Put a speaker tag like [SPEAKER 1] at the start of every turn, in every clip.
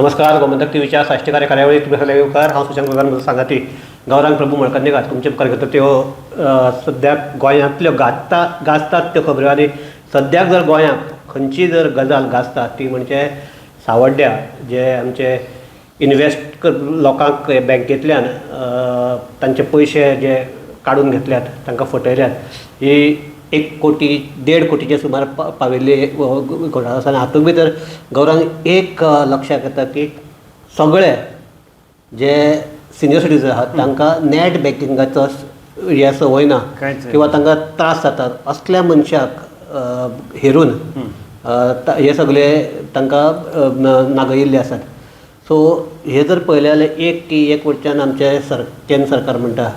[SPEAKER 1] नमस्कार, गोमंतक टीव्हीच्या साश्टीकार्य कार्यावळीत तुमी सगळे येवकार. हांव सुशांत गोंयकार, म्हजो सांगाती गौरांग प्रभू मळकर्णेकार. तुमचे मुखार घेता त्यो सद्याक गोंयांतल्यो गाजतात त्यो खबऱ्यो. आनी सद्याक जर गोंयांत खंयची जर गजाल गाजता ती म्हणजे सावड्ड्या जे आमचे इनवेस्ट लोकांक बँकेंतल्यान तांचे पयशे जे काडून घेतल्यात, तांकां फटयल्यात, ही 1 कोटी 1.5 कोटीचे सुमार पाविल्ली घोटाळो आसा. आनी हातूंत भितर गौरांग एक लक्षाक येता की सगळे जे सिनियर सिटीजन आहात तांकां नॅट बँकिंगाचो हे संवय ना किंवा तांकां त्रास जातात. असल्या मनशाक हेरून हे सगळे तांकां नागयिल्ले आसात. सो हे जर पळयलें जाल्यार एक की एक वटच्यान आमचे केंद्र सरकार म्हणटा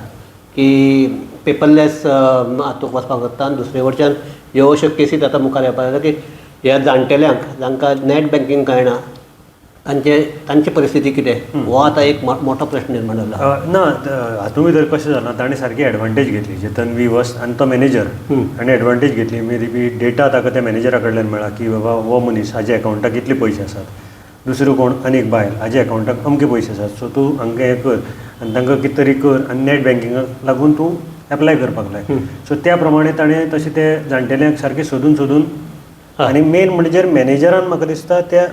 [SPEAKER 1] की पेपरलेस हातूंत वचपाक सोदता आनी दुसरे वटच्यान ह्यो अश्यो केसीस आतां मुखार येवपाक लागल्या की ह्या जाणटेल्यांक जांकां नॅट बँकींग कळना तांची परिस्थिती कितें हो आतां एक मोठो प्रश्न निर्माण जाला.
[SPEAKER 2] ना, हातूंत भितर कशें जालां, ताणें सारकी एडवांटेज घेतली. जे तन्वी वस आनी तो मॅनेजर हाणें एडवांटेज घेतली. मे बी डेटा ताका त्या मॅनेजरा कडल्यान मेळ्ळा की बाबा हो मनीस हाज्या एकावंटाक कितले पयशे आसात, दुसरो कोण आनी एक बायल हाज्या एकावंटाक अमके पयशे आसात, सो तूं हांकां हें कर आनी तांकां कितें तरी कर आनी नॅट बँकिंगाक लागून तूं एप्लाय करपाक लाय. सो त्या प्रमाणे ताणें तशें ते जाणटेल्यांक सारकें सोदून सोदून आनी मेन म्हणजे मॅनेजरान म्हाका दिसता त्या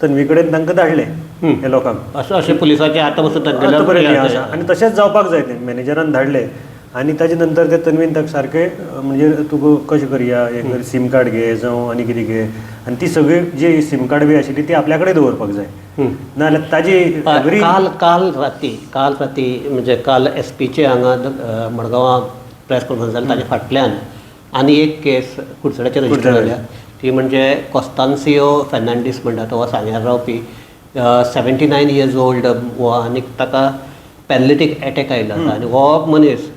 [SPEAKER 2] तन्वी कडेन तांकां धाडले हे लोकांक.
[SPEAKER 1] अशें अशें पुलिसांचे आतां पसून
[SPEAKER 2] तांगेलें आसा आनी तशेंच जावपाक जाय. तें मॅनेजरान धाडले आनी ताजे नंतर ते तन्वीन ताका सारकें म्हणजे तुका कशें करया, हें कर, सीम कार्ड घे जावं आनी कितें घे, आनी ती सगळी जी सीम कार्ड बी आशिल्ली ती आपल्या कडेन दवरपाक जाय, नाजाल्यार ताजी
[SPEAKER 1] काल काल राती काल राती म्हणजे काल एस पीचे हांगा मडगांवां प्रेस कॉन्फरन्स जाली, ताच्या फाटल्यान आनी एक केस कुडचड्याचेर रजिस्टर जाल्या. ती म्हणजे कॉस्तान्सियो फेर्नांडीस म्हणटा तो सांग्यार रावपी 79 इयर्स ओल्ड हो, आनी ताका पॅरालिटीक एटॅक आयिल्लो आसा. आनी हो मनीस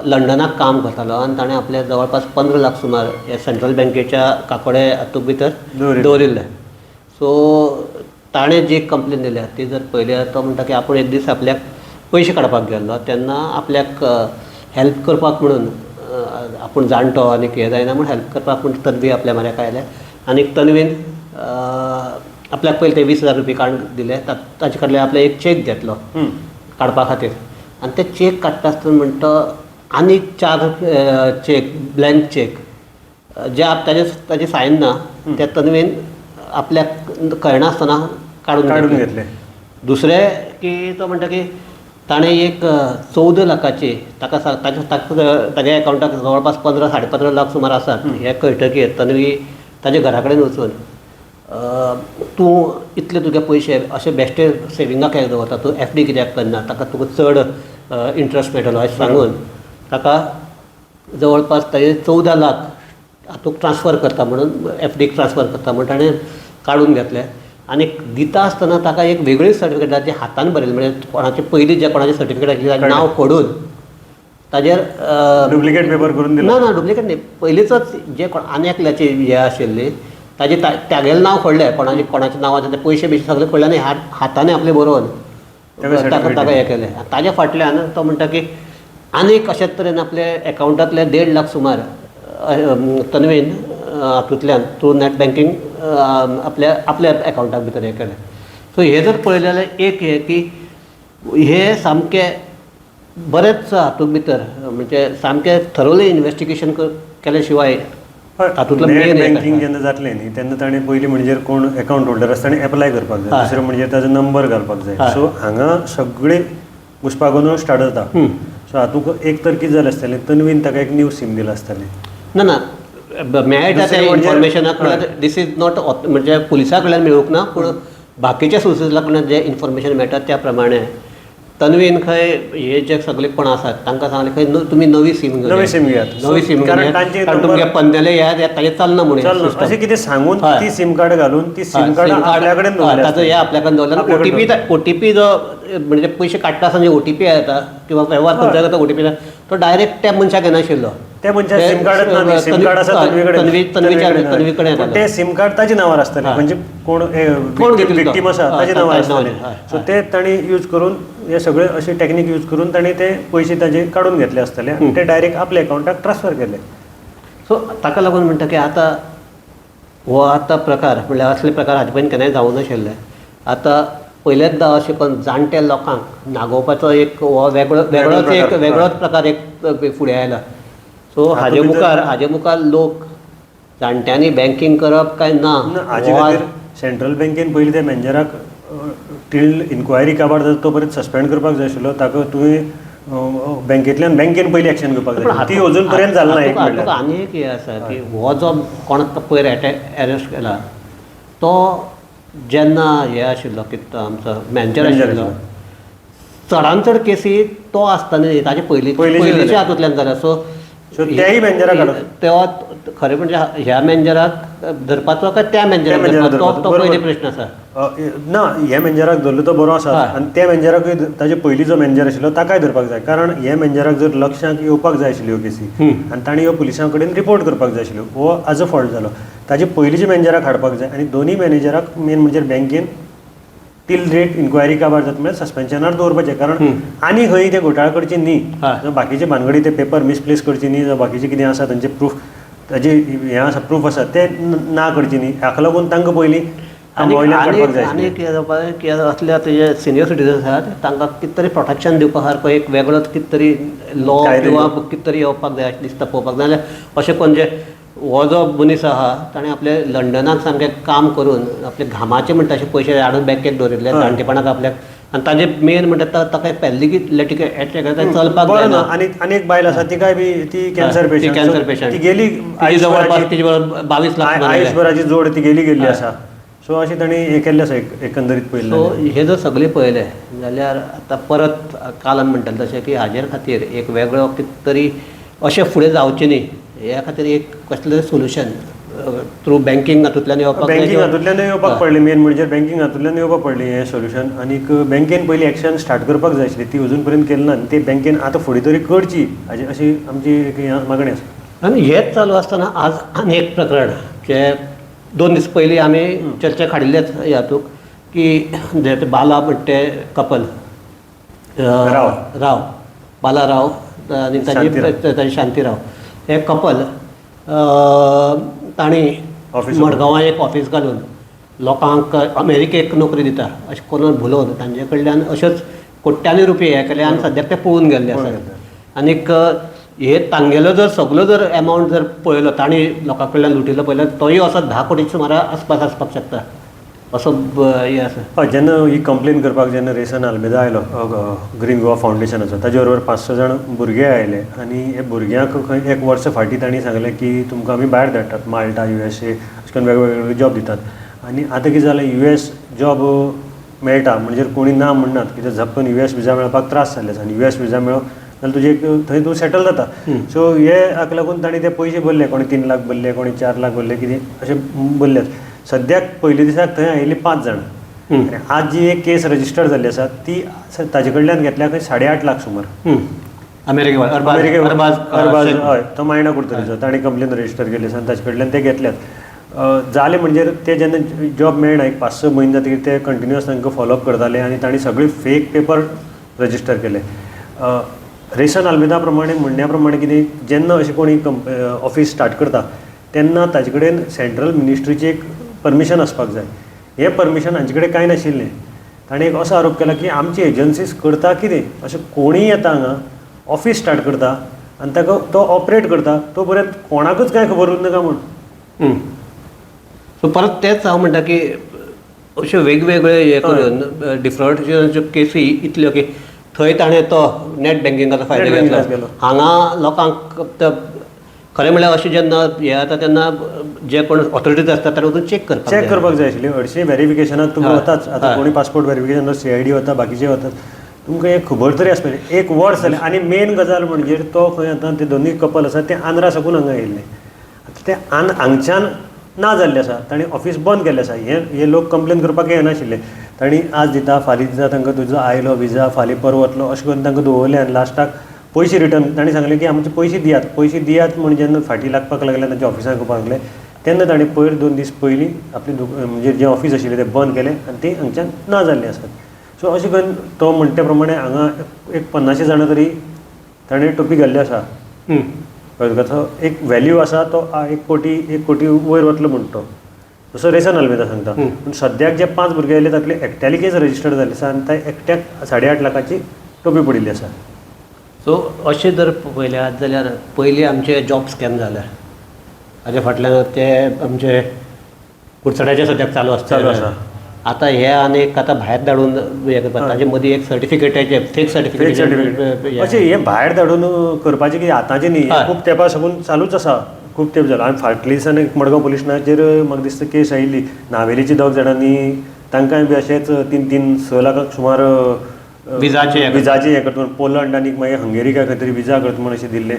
[SPEAKER 1] लंडनाक काम करतालो आनी ताणें आपल्या जवळपास 15 लाख सुमार हे सेंट्रल बँकेच्या काकोडे हातूंत भितर दवरिल्ले. सो ताणें जी कंप्लेन दिल्या ती जर पळयली तो म्हणटा की आपूण एक दीस आपल्याक पयशे काडपाक गेल्लो तेन्ना आपल्याक हेल्प करपाक म्हणून आपूण जाणटो आनी हें जायना म्हूण हेल्प करपाक म्हूण तन्वी आपल्या म्हऱ्याक आयलें आनी तन्वीन आपल्याक पयले ते 20,000 रुपये काडून दिले. ताचे कडल्यान आपल्याक एक चॅक घेतलो काडपा खातीर आनी ते चॅक काडटा आसतना म्हणटा आनीक 4 चॅक, ब्लँक चॅक जे ताजे सायन ना त्या तन्वीन आपल्याक कळनासतना काडून घेतले. दुसरें की तो म्हणटा की ताणें एक 14 लाखाची ताका ताज्या एकावंटाक जवळपास 15 15.5 लाख सुमार आसात हें कळटकीर तन्वी ताज्या घरा कडेन वचून तूं इतले तुगे पयशे अशे बेश्टे सेविंगाक कित्याक दवरता, तूं एफ डी कित्याक करना, ताका तुका चड इंट्रस्ट मेळटलो अशें सांगून ताका जवळपास ताजे 14 लाख हातूंत ट्रान्सफर करता म्हणून एफ डीक ट्रान्सफर करता म्हण ताणें काडून घेतले. आनी दिता आसतना ताका एक वेगळीच सर्टिफिकेट जी हातान बरयली, म्हणजे कोणाचे पयलीं जे कोणाचे सर्टिफिकेट आशिल्ली ताजें नांव फोडून ताजेर
[SPEAKER 2] डुप्लिकेट पेपर करून दिलो.
[SPEAKER 1] ना ना, डुप्लिकेट न्ही, पयलींचोच जे कोण आनी एकल्याची हें आशिल्ली ताजे तागेलें नांव खोडलें, कोणाच्या नांवाचें ते पयशे बियशे सगळे खोडले आनी हाताने आपले बरोवन ताका हें केलें. ताज्या फाटल्यान तो म्हणटा की आनीक अशेच तरेन आपले एकावंटांतले 1.5 लाख सुमार तन्वीन हातूंतल्यान थ्रू नॅट बँकींग आपल्या आपल्या एकावंटाक भितर हें केलें. सो हें जर पळयलें जाल्यार एक हें की हे सामकें बरेंच हातूंत भितर म्हणजे सामकें थरोली इन्वेस्टिगेशन केले शिवाय तातूंतलो
[SPEAKER 2] नॅट बँकींग जेन्ना जातलें न्ही तेन्ना ताणें पयलीं म्हणजे कोण एकावंट होल्डर आसा ताणें एप्लाय करपाक जाय, दुसरें म्हणजे ताजो नंबर घालपाक जाय. सो हांगा सगळें घुसपागोंदळ स्टार्ट जाता. सो हातूंत एक तर कितें जालें आसतलें, तन्वीन ताका एक न्यू सीम दिलां आसतलें.
[SPEAKER 1] ना ना, मेळटा त्या इन्फॉर्मेशना कडल्यान दीस is not, म्हणजे पुलिसा कडल्यान मेळूंक ना, पूण बाकीच्या सोर्सीसा कडल्यान जें इन्फॉर्मेशन मेळटा त्या प्रमाणे तन्वीन खंय हे जे सगळे कोण आसात तांकां सांगलें खंय तुमी नवी सीम
[SPEAKER 2] नवी सीम घेयात,
[SPEAKER 1] नवी सीम घेयात, कारण तुमगे पन्नेले ह्या ताजें चलना म्हणून
[SPEAKER 2] अशें कितें सांगून ती सीम कार्ड घालून ती सीम कार्ड आपल्या कडेन
[SPEAKER 1] ताचो हे आपल्या कडेन दवरला. ओटीपी जो म्हणजे पयशे काडटा आसतना जे ओटीपी येता किंवा वेव्हार खंयचो जाता ओटीपी तो डायरेक्ट त्या मनशाक येनाशिल्लो,
[SPEAKER 2] त्या मनशाक सीम कार्ड ना, सीम कार्ड आसा तन्वी कडेन, ते सीम कार्ड ताजे नांवार आसतलें, म्हणजे कोण विक्टीम आसा ताजे नांवार आसतलें. सो ते तांणी यूज करून हे सगळे अशे टेक्नीक यूज करून तांणी ते पयशे ताजे काडून घेतले आसतले आनी ते डायरेक्ट आपल्या एकावंटाक ट्रान्सफर केले.
[SPEAKER 1] सो ताका लागून म्हणटा की आतां हो आतां प्रकार म्हणल्यार असले प्रकार हाजे पयलीं केन्नाय जावूं नाशिल्ले. आतां पयलेंच अशें करून जाणट्या लोकांक नागोवपाचो एक हो वेगळोच एक वेगळोच प्रकार एक फुडें आयला. सो हाजे मुखार लोक जाणट्यांनी बँकींग करप काय ना
[SPEAKER 2] हाजे खातीर सेंट्रल बँकेन पयलीं त्या मॅनेजराक टील इन्क्वायरी काबार जाता तो पर्यंत सस्पेंड करपाक जाय आशिल्लो. ताका तुवें बँकेंतल्यान बँकेन पयलीं एक्शन घेवपाक जाय, ती अजून पर्यंत जालें ना. एक म्हणल्यार
[SPEAKER 1] आनी एक हें आसा की हो जो कोण पयर एरेस्ट केला तो जेन्ना हे आशिल्लो कितें आमचो मॅनेजर आशिल्लो, चडान चड केसी तो आसतना न्ही, ताजे पयलींच्या हातूंतल्यान जाल्या. सो
[SPEAKER 2] त्याही मॅनेजराक
[SPEAKER 1] तेव्हा खरें म्हणजे ह्या मॅनेजराक धरपाचो काय त्या मॅनेजराक धरपाचो तो पयलीं प्रश्न आसा.
[SPEAKER 2] ना, ह्या मॅनेजराक धरलो तो बरो आसा आनी त्या मॅनेजराकूय ताजे पयलीं जो मॅनेजर आशिल्लो ताकाय धरपाक जाय, कारण ह्या मॅनेजराक जर लक्षांत येवपाक जाय आशिल्ल्यो केसी आनी ताणें ह्यो पुलिसां कडेन रिपोर्ट करपाक जाय आशिल्ल्यो, हो हाजो फॉल्ट जालो. ताजे पयलींच्या मॅनेजराक हाडपाक जाय आनी दोनूय मॅनेजराक मेन म्हणजे बँकेन टील रेट इन्क्वायरी काबार जाता म्हळ्यार सस्पेन्शनार दवरपाचें, कारण आनी खंय ते घोटाळ करची न्ही, जावं बाकीचे भानगडी ते पेपर मिसप्लेस करची न्ही, जावं बाकीचें कितें आसा तांचे प्रूफ ताजे हें आसा प्रूफ आसा ते ना करची न्ही. हाका लागून तांकां पयलीं
[SPEAKER 1] आनी एक की असले आतां जे सिनियर सिटीजन आसात तांकां कितें तरी प्रोटेक्शन दिवपा सारको एक वेगळोच कितें तरी लॉ किंवा कितें तरी येवपाक जाय अशें दिसता पळोवपाक. जाल्यार अशें करून जे हो जो मनीस आहा ताणें आपले लंडनाक सामकें काम करून आपले घामाचे म्हणटा अशे पयशे हाडून बँकेक दवरिल्ले जाणटेपणाक आपल्याक, आनी ताजे मेन म्हणटा ताका पॅरालिटीक एटॅक चलपाक जायना.
[SPEAKER 2] आनी एक बायल आसा तिकाय बी ती कॅन्सर पेशंट,
[SPEAKER 1] कॅन्सर पेशंट,
[SPEAKER 2] ती गेली
[SPEAKER 1] जवळपास तिजे बरोबर 22 लाख
[SPEAKER 2] आयुषभराची जोड ती गेली आसा. सो अशें ताणें हें केल्लें आसा एकंदरीत पळयलें.
[SPEAKER 1] सो हे जर सगळें पळयलें जाल्यार आतां परत काल आमी म्हणटाले तशें की हाजेर खातीर एक वेगळो कितें तरी अशें फुडें जावचें न्ही ह्या खातीर एक कसलें तरी सोल्युशन थ्रू बँकींग हातूंतल्यान येवपाक,
[SPEAKER 2] बँकींग हातूंतल्यान येवपाक पडलें. मेन म्हणजे बँकींग हातूंतल्यान येवपाक पडलें हें सोल्युशन. आनीक बँकेन पयलीं एक्शन स्टार्ट करपाक जाय आशिल्ली, ती अजून पर्यंत केली ना आनी ती बँकेन आतां फुडें तरी करची हाजी अशी आमची एक मागणी आसा.
[SPEAKER 1] आनी हेंच चालू आसतना आज आनी एक प्रकरण जें 2 दीस पयलीं आमी चर्चेक हाडिल्लेच हातूंत की जे बाला म्हणटा ते कपल राव बाला राव आनी ताजी शांतीराव हे कपल तांणी मडगांवां एक ऑफीस घालून लोकांक अमेरिकेक नोकरी दिता अशें करून भुलोवन तांचे कडल्यान अश्योच कोट्यांनी रुपये हे केले आनी सद्याक ते पळून गेल्ले आसात. आनीक हे तांगेलो जर सगलो जर एमावंट जर पळयलो तांणी लोकां कडल्यान लुटिल्लो पळयलो तोय असो 10 कोटी सुमारा आसपास आसपाक शकता असो हें आसा.
[SPEAKER 2] हय, जेन्ना ही कंप्लेन करपाक जेन्ना रेसन आल्मेदा आयलो ग्रीन गोवा फावंडेशनाचो, ताजे बरोबर 5-6 जाण भुरगे आयले आनी हे भुरग्यांक खंय एक वर्स फाटीं तांणी सांगलें की तुमकां आमी भायर धाडटात, माल्टा, USA अशें करून वेगवेगळे जॉब दितात. आनी आतां कितें जालें, US job मेळटा म्हणजे कोणी ना म्हणनात, कित्याक झपकन US विजा मेळपाक त्रास जाल्ले आसा आनी US विजा मेळो जाल्यार तुजे एक थंय तूं सेटल जाता. सो हे हाका लागून तांणी ते पयशे भरले, कोणी 3 लाख भरले, कोणी 4 लाख भरले, कितें अशें भरले. सद्याक पयले दिसाक थंय आयिल्ली 5 जाण आनी आज जी एक केस रजिस्टर जाल्ली आसा ती ताजे कडल्यान घेतल्या खंय 8.5 लाख सुमार.
[SPEAKER 1] अमेरिके
[SPEAKER 2] अरबाज हय, तो मायणा कुडतरीचो, ताणें कंप्लेन रजिस्टर केली आसा आनी ताजे कडल्यान ते घेतल्यात. जालें म्हणजे ते जेन्ना जॉब मेळना एक 5-6 म्हयने जातकीर ते कंटिन्युअस तांकां फॉलोअप करताले आनी तांणी सगळे फेक पेपर रजिस्टर केले. रेसन आल्मेदा प्रमाणे म्हणण्या प्रमाणे कितें, जेन्ना अशें कोणी ऑफीस स्टार्ट करता तेन्ना ताजे कडेन सेंट्रल मिनिस्ट्रीची एक परमिशन आसपाक जाय. हें परमिशन हांचे कडेन कांय नाशिल्लें. ताणें एक असो आरोप केला की आमची एजन्सीज करता कितें, अशें कोणीय येता हांगा ऑफीस स्टार्ट करता आनी ताका तो ऑपरेट करता तो पर्यंत कोणाकूच कांय खबर उरना काय म्हूण.
[SPEAKER 1] सो परत तेंच हांव म्हणटा की अश्यो वेगवेगळे हे करून डिफरंट केसी इतल्यो की थंय ताणें तो नॅट बँकिंगाचो फायदो घेतलो, हांगा लोकांक खरें म्हणल्यार अशें जेन्ना हें जाता तेन्ना जे कोण ऑथॉरिटीज आसता ताणें वचून चॅक करपाक
[SPEAKER 2] चॅक करपाक जाय आशिल्ली. हरशीं व्हेरिफिकेशनाक तुमकां वताच, आतां कोणी पासपोर्ट व्हेरिफिकेशन CID वता, बाकीचे वतात, तुमकां एक खबर तरी आसपाक जाय. एक वर्स जालें. आनी मेन गजाल म्हणजे तो खंय आतां ते दोनूय कपल आसा ते आंध्रा साकून हांगा येयल्ले, आतां ते हांगच्यान ना जाल्ले आसा, तांणी ऑफीस बंद केल्लें आसा. हे लोक कंप्लेन करपाक येनाशिल्ले, तांणी आज दिता फाल्यां दिता, तांकां तुजो आयलो विजा फाल्यां परत वतलो अशें करून तांकां दवरलें आनी लास्टाक पयशे रिटर्न तांणी सांगलें की आमचे पयशे दियात, पयशे दियात म्हूण जेन्ना फाटीं लागपाक लागले तांच्या ऑफिसाक येवपाक लागले तेन्ना तांणी पयर 2 दीस पयलीं आपली म्हणजे जें ऑफीस आशिल्लें तें बंद केलें आनी ती हांगच्यान ना जाल्लीं आसात. सो अशें करून तो म्हणटा ते प्रमाणे हांगा एक 50 जाणां तरी ताणें टोपी घाल्ली आसा. ताचो एक व्हॅल्यू आसा तो 1 कोटी 1 कोटी वयर वतलो म्हणटा तो. तसो रेसन आल्मेदा सांगता. पूण सद्याक जे 5 भुरगे आयले तातले एकट्याली केस रजिस्टर्ड जाल्ली आसा आनी त्या एकट्याक 8.5 लाखाची टोपी पडिल्ली आसा.
[SPEAKER 1] सो अशें जर पळयल्यात जाल्यार पयलीं आमचे जॉब स्कॅम जाले, हाजे फाटल्यान ते आमचे कुडचड्याचे सद्याक चालू आसता,
[SPEAKER 2] चालू आसा.
[SPEAKER 1] आतां हे आनी एक आतां भायर धाडून हें करता, ताजे मदीं एक सर्टिफिकेटाचे फेक
[SPEAKER 2] फेक
[SPEAKER 1] सर्टिफिकेट
[SPEAKER 2] सर्टिफिकेट अशें हें भायर धाडून करपाचें कितें आतांचें न्ही, खूब तेंपा साकून चालूच आसा, खूब तेंप जालो. आनी फाटल्या दिसान एक मडगांव पुलीस स्टेशनाचेर म्हाका दिसता केस आयिल्ली नावेलीची 2 जाणांनी, तांकांय बी अशेंच 3-3-6 लाखांक सुमार
[SPEAKER 1] विजाचे
[SPEAKER 2] विजाचे हें करता म्हूण पोलंड आनी मागीर हंगेरी काय खंय तरी विजा करता म्हूण अशें दिल्लें,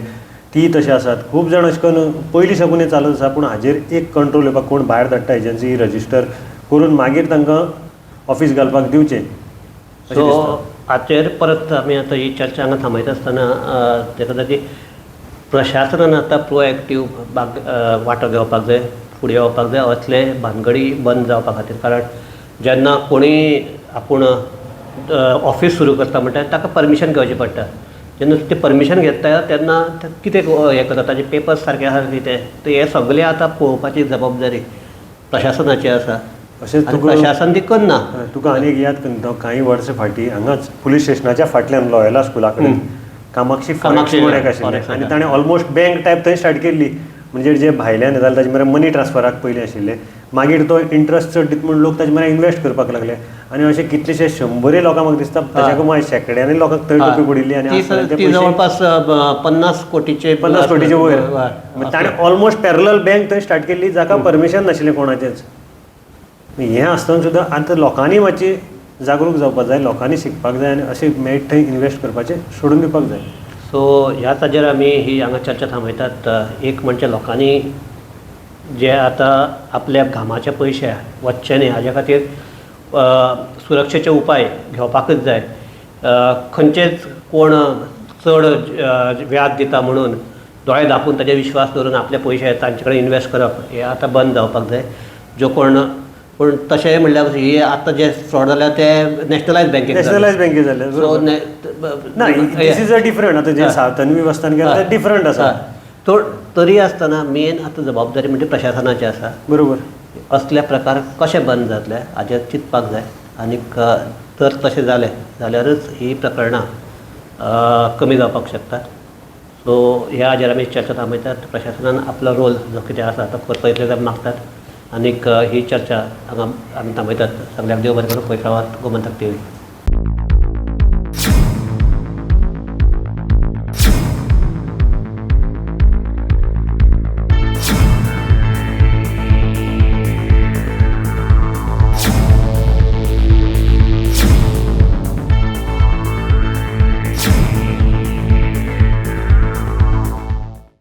[SPEAKER 2] ती तशें आसात. खूब जाण अशें करून पयलीं साकून हें चालूच आसा, पूण हाजेर एक कंट्रोल येवपाक कोण भायर धाडटा एजन्सी रजिस्टर करून मागीर तांकां ऑफीस घालपाक दिवचें.
[SPEAKER 1] सो हाचेर परत आमी आतां ही चर्चा हांगा थांबयता आसतना तेका की प्रशासनान आतां प्रोएक्टीव भाग वांटो घेवपाक जाय, फुडें येवपाक जाय असले भानगडी बंद जावपा खातीर. कारण जेन्ना कोणीय आपूण ऑफीस सुरू करता म्हणटा ताका परमिशन घेवचें पडटा, जेन्ना ते परमिशन घेता तेन्ना कितें हें करता, ताजे पेपर्स सारके आसा कितें, तर हें सगळें आतां पळोवपाची जबाबदारी प्रशासनाची आसा.
[SPEAKER 2] अशेंच
[SPEAKER 1] प्रशासन ती करना.
[SPEAKER 2] तुका आनी एक याद करता, कांय वर्सां फाटीं हांगाच पुलीस स्टेशनाच्या फाटल्यान लॉयला स्कुला कडेन कामाक्षी फॉरेक्स म्हूण एक आशिल्लें आनी ताणें ऑलमोस्ट बँक टायप थंय स्टार्ट केल्ली. म्हणजे जे भायल्यान येताले ताजे मेरेन मनी ट्रान्सफराक पयलीं आशिल्ले, मागीर तो इंट्रस्ट चड दित म्हूण लोक ताजे मेरेन इन्वेस्ट करपाक लागले आनी अशे कितलेशे शंबरय लोकांक म्हाका दिसता ताच्याकूय शेंकड्यांनी लोकांक थंय टोपी पडिल्ली. आनी
[SPEAKER 1] ती जवळपास 50 कोटीचे
[SPEAKER 2] 50 कोटीचे वयर ताणें ऑलमोस्ट पॅरलल बँक थंय स्टार्ट केल्ली, जाका परमिशन नाशिल्लें कोणाचेंच. हें आसतना सुद्दां आतां लोकांनी मातशी जागरूक जावपाक जाय, लोकांनी शिकपाक जाय आनी अशें मेळटा थंय इन्वेस्ट करपाचें सोडून दिवपाक जाय.
[SPEAKER 1] सो ह्याच हाजेर आमी ही हांगा चर्चा थांबयतात. एक म्हणजे लोकांनी जे आतां आपल्या घामाचे पयशे वचचे न्ही हाजे खातीर सुरक्षेचे उपाय घेवपाकच जाय. खंयचेच कोण चड व्याज दिता म्हणून दोळे धांपून ताजेर विश्वास दवरून आपले पयशे तांचे कडेन इन्वेस्ट करप हें आतां बंद जावपाक जाय. ज्यो कोण पूण तशें म्हणल्यार हे आतां जे फ्रॉड जाल्या ते नॅशनलायज बँकेक
[SPEAKER 2] नॅशनलायज बँके जाले.
[SPEAKER 1] सो
[SPEAKER 2] ना, दीस is a different. आतां जे तन्वी वस्तान केलां ते डिफरंट आसा.
[SPEAKER 1] तरी आसतना मेन आतां जबाबदारी म्हणजे प्रशासनाची आसा.
[SPEAKER 2] बरोबर.
[SPEAKER 1] असले प्रकार कशे बंद जातले हाजेर चिंतपाक जाय आनीक जर तशें जालें जाल्यारच ही प्रकरणां कमी जावपाक शकतात. सो ह्या हाजेर आमी चर्चा थांबयतात. प्रशासनान आपलो रोल जो कितें आसा तो करचो इतलें आमी मागतात आनीक ही चर्चा हांगा आमी थांबयतात. सगळ्यांक देव बरें करूं. पळयत रावात गोमंतक टीव्ही.